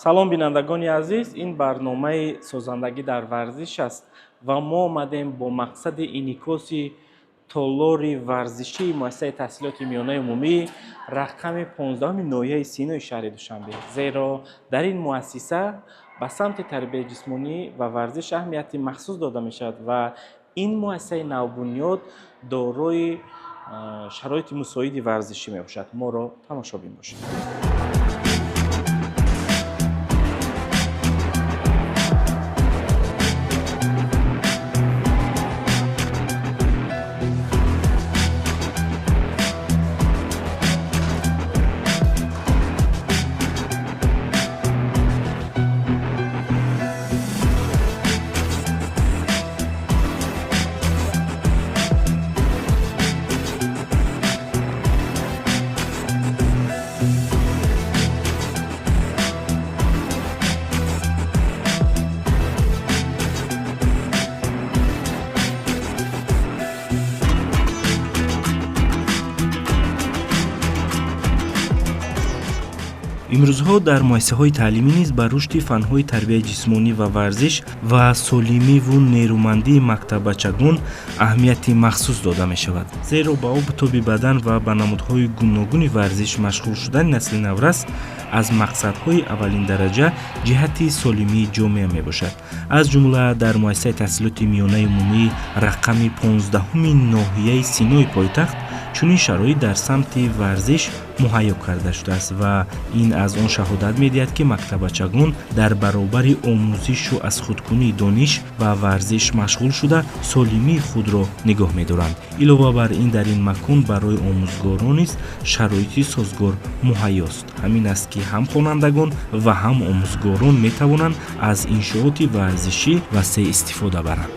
Салом, бинандагони азиз, ин барномаи созандагӣ дар варзиш аст ва мо омадем бо мақсади инъикоси толори варзишии муассисаи таҳсилоти миёнаи умумӣ рақами 15-уми ноҳияи Синои шаҳри Душанбе, зеро дар ин муассиса ба самти тарбияи ҷисмонӣ ва варзиш аҳамияти махсус дода мешавад ва ин муассисаи навбунёд дорои шароити мусоиди варзишӣ мебошад. Моро тамошобин бошед. Имрӯзҳо дар муассисаҳои таълимӣ низ ба рушди фанҳои тарбияи ҷисмонӣ ва варзиш ва солимиву нерӯмандии мактаббачагон аҳамияти махсус дода мешавад, зеро ба обутоби бадан ва ба намудҳои гуногуни варзиш машғул шудани насли наврас аз мақсадҳои аввалиндараҷа ҷиҳати солимии ҷомеа мебошад. Аз ҷумла дар муассисаи таҳсилоти миёнаи умумӣ рақами 15-уми ноҳияи Синои пойтахт чунин шароит дар самти варзиш муҳайё карда шудааст ва ин аз он шаҳодат медиҳад, ки мактаббачагон дар баробари омӯзишу аз худкунии дониш ба варзиш машғул шуда, солимии худро нигоҳ медоранд. Илова бар ин, дар ин макон барои омӯзгорон низ шароити созгор муҳайёст. Ҳамин аст, ки ҳам хонандагон ва ҳам омӯзгорон метавонанд аз иншооти варзишӣ васеъ истифода баранд.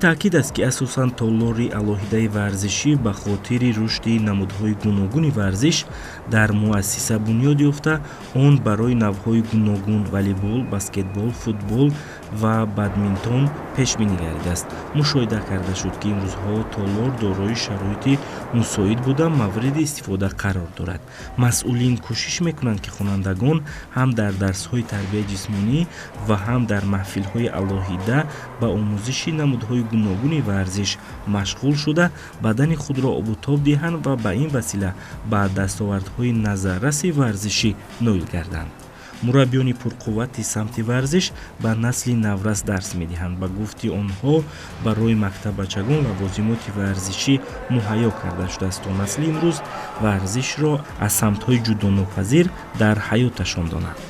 Таъкид аст, ки асосан толори алоҳидаи варзишӣ ба хотири рушди намудҳои гуногуни варзиш дар муассиса бунёд ёфта, он барои навъҳои гуногун волейбол, баскетбол, футбол ва бадминтон пешбинӣ гардидааст. Мушоҳида карда шуд, ки имрӯзҳо толор дорои шароити мусоид буда, мавриди истифода қарор дорад. Масъулин кӯшиш мекунанд, ки хонандагон ҳам дар дарсҳои тарбияи ҷисмонӣ ва ҳам дар маҳфилҳои алоҳида ба омӯзиши намудҳои гуногуни варзиш машғул шуда, бадани худро обутоб диҳанд ва ба ин васила ба дастовардҳои назарраси варзишӣ ноил гарданд. Мураббиёни пурқуввати самти варзиш ба насли наврас дарс медиҳанд. Ба гуфти онҳо, барои мактаббачагон лавозимоти варзишӣ муҳайё карда шудааст, то насли имрӯз варзишро аз самтҳои ҷудонопазир дар ҳаёташон донанд.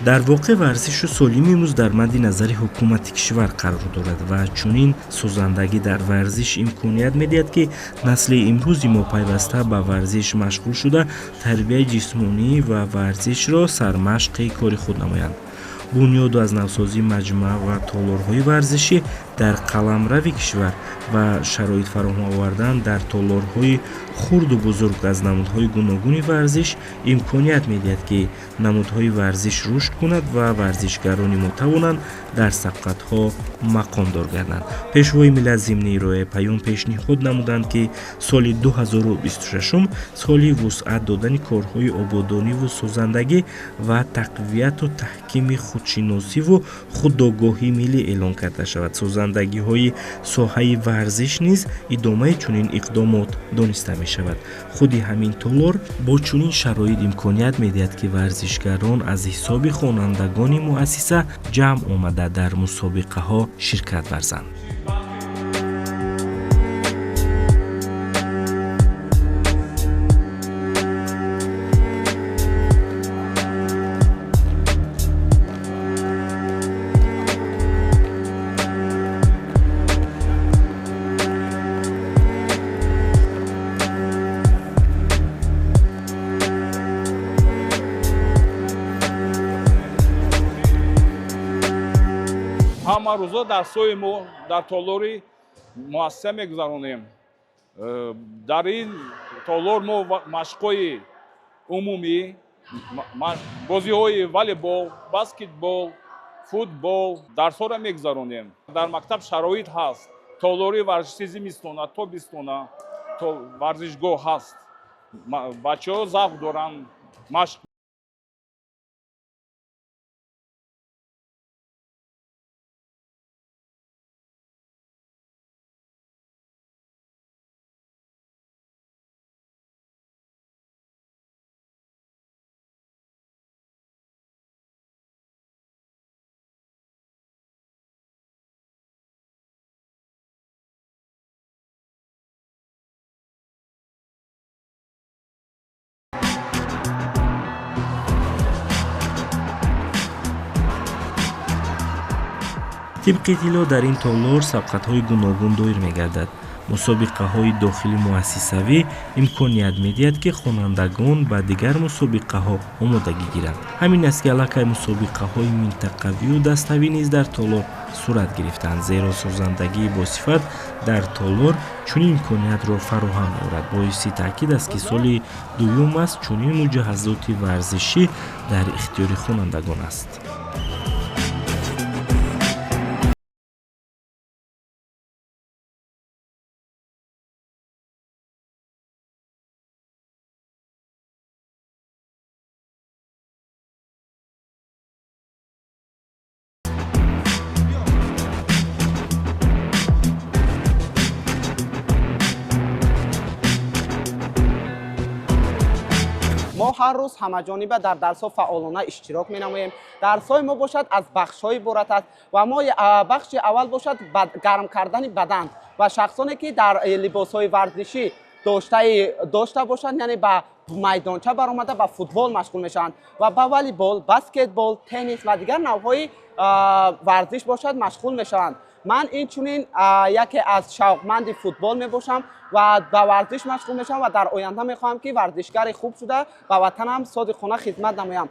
Дар воқеъ, варзишу солимӣ имрӯз дар мадди назари ҳукумати кишвар қарор дорад ва чунин созандагӣ дар варзиш имконият медиҳад, ки насли имрӯзи мо пайваста ба варзиш машғул шуда, тарбияи ҷисмонӣ ва варзишро сармашқи кори худ намоянд. Бунёду аз навсозии маҷмӯа ва толорҳои варзишӣ дар қаламрави кишвар ва шароит фароҳам овардан дар толорҳои хурду бузург аз намудҳои гуногуни варзиш имконият медиҳад, ки намудҳои варзиш рушд кунад ва варзишгарони мо тавонанд дар сабқатҳо мақомдор гарданд. Пешвои миллат зимни ироаи паём пешниҳод намуданд, ки соли 2026 соли вусъат додани корҳои ободониву созандагӣ ва тақвияту таҳкими худшиносиву худогоҳии миллӣ эълон карда шавад. Созандагиҳои соҳаи варзиш низ идомаи чунин иқдомот дониста мешавад. Худи ҳамин толор бо чунин шароит имконият медиҳад, ки варзишгарон аз ҳисоби хонандагони муассиса ҷамъ омада, дар мусобиқаҳо ширкат варзанд. Ҳама рӯзо дарсҳои мо дар толори муассиса мегузаронем. Дар ин толор мо машқҳои умумӣ, бозиҳои волейбол, баскетбол, футбол, дарсҳоро мегузаронем. Дар мактаб шароит ҳаст: толори варзиши зимистона, тобистона, варзишгоҳ ҳаст. Бачаҳо завқ доранд, машқ. Тибқи иттилоъ, дар ин толор сабқатҳои гуногун доир мегардад. Мусобиқаҳои дохили муассисавӣ имконият медиҳад, ки хонандагон ба дигар мусобиқаҳо омодагӣ гиранд. Ҳамин аст, ки аллакай мусобиқаҳои минтақавию даставӣ низ дар толор сурат гирифтанд, зеро созандагии босифат дар толор чунин имкониятро фароҳам меорад. Боиси таъкид аст, ки соли дуюм аст, чунин муҷаҳҳазоти варзишӣ дар ихтиёри хонандагон аст. Мо ҳар рӯз ҳамаҷониба дар дарсҳо фаъолона иштирок менамоем. Дарсҳои мо бошад, аз бахшҳо иборат аст ва мо бахши аввал бошад, гарм кардани бадан ва шахсоне, ки дар либосҳои варзишӣ дошта бошанд, яъне ба майдонча баромада, ба футбол машғул мешаванд ва ба волейбол, баскетбол, теннис ва дигар навъҳои варзиш бошад, машғул мешаванд. Ман инчунин яке аз шавқманди футбол мебошам ва ба варзиш машғул мешавам ва дар оянда мехоҳам, ки варзишгари хуб шуда, ба ватанам содиқона хизмат намоям.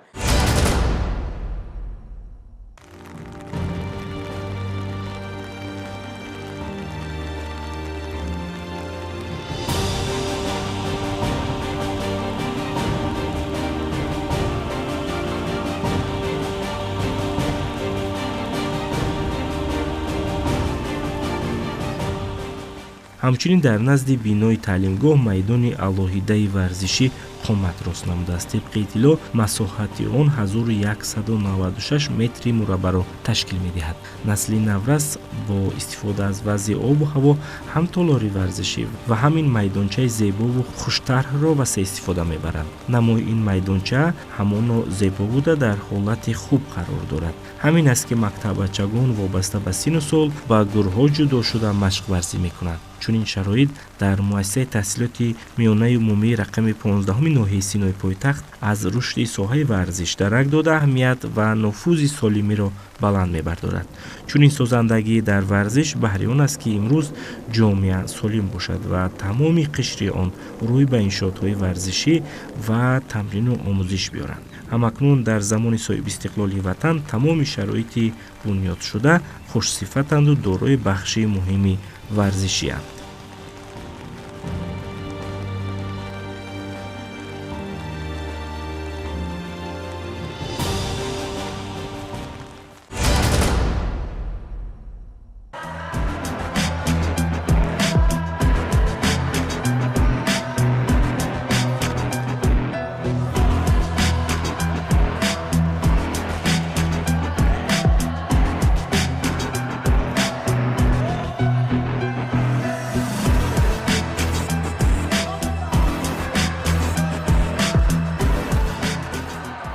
Ҳамчунин дар назди бинои таълимгоҳ майдони алоҳидаи варзишӣ қомат рост намудааст. Тибқи иттилоъ, масоҳати он 1196 метри мураббаъро ташкил медиҳад. Насли наврас бо истифода аз вазъи обу ҳаво ҳам толори варзишӣ ва ҳам ин майдончаи зебову хуштарҳро васеъ истифода мебаранд. Намои ин майдонча ҳамоно зебо буда, дар ҳолати хуб қарор дорад. Ҳамин аст, ки мактаббачагон вобаста ба сину сол ба гурӯҳҳо ҷудо шуда, машқварзӣ мекунанд. Чунин шароит дар муассисаи таҳсилоти миёнаи умумии рақами 15-уми ноҳияи Синои пойтахт аз рушди соҳаи варзиш дарак дода, аҳамият ва нуфузи солимиро баланд мебардорад. Чунин созандагӣ дар варзиш баҳри он аст, ки имрӯз ҷомеа солим бошад ва тамоми қишри он рӯй ба иншоотҳои варзишӣ ва тамрину омӯзиш биёранд. Ҳамакнун дар замони соҳибистиқлолии ватан тамоми шароити бунёдшуда хушсифатанду дорои бахши муҳими варзишианд.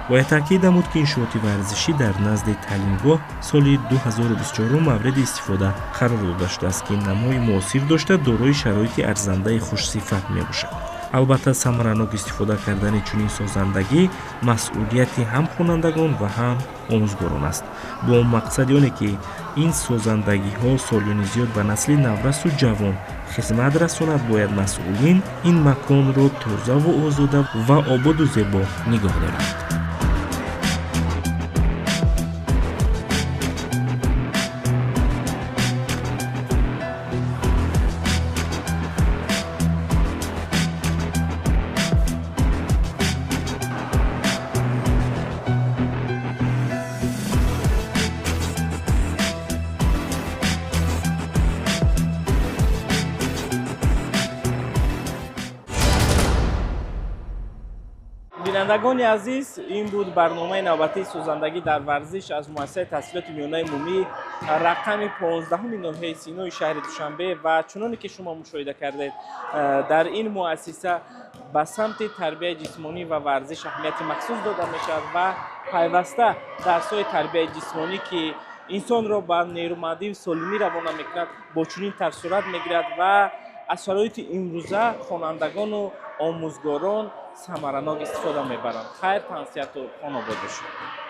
Бояд таъкид намуд, ки иншооти варзишӣ дар назди таълимгоҳ соли 2024 мавриди истифода қарор дода шудааст, ки намои муосир дошта, дорои шароити арзандаи хушсифат мебошад. Албатта, самаранок истифода кардани чунин созандагӣ масъулияти ҳам хонандагон ва ҳам омӯзгорон аст, бо мақсади оне ки ин созандагиҳо солёни зиёд ба насли наврасу ҷавон хизмат расонад, бояд масъулин ин маконро тозаву озода ва ободу зебо нигоҳ доранд. Бинандагони азиз, ин буд барномаи навбатии созандагӣ дар варзиш аз муассисаи таҳсилоти миёнаи умумии рақами 15-уми ноҳияи Синои шаҳри Душанбе. Ва чуноне ки шумо мушоҳида кардед, дар ин муассиса ба самти тарбияи ҷисмонӣ ва варзиш аҳамияти махсус дода мешавад ва пайваста дарсҳои тарбияи ҷисмонӣ, ки инсонро ба нерӯмандию солимӣ равона мекунад, бо чунин тарз сурат мегирад ва аз шароити имрӯза хонандагону омӯзгорон самаранок истифода мебаранд. Хайр, тансиҳату хонобод бошед.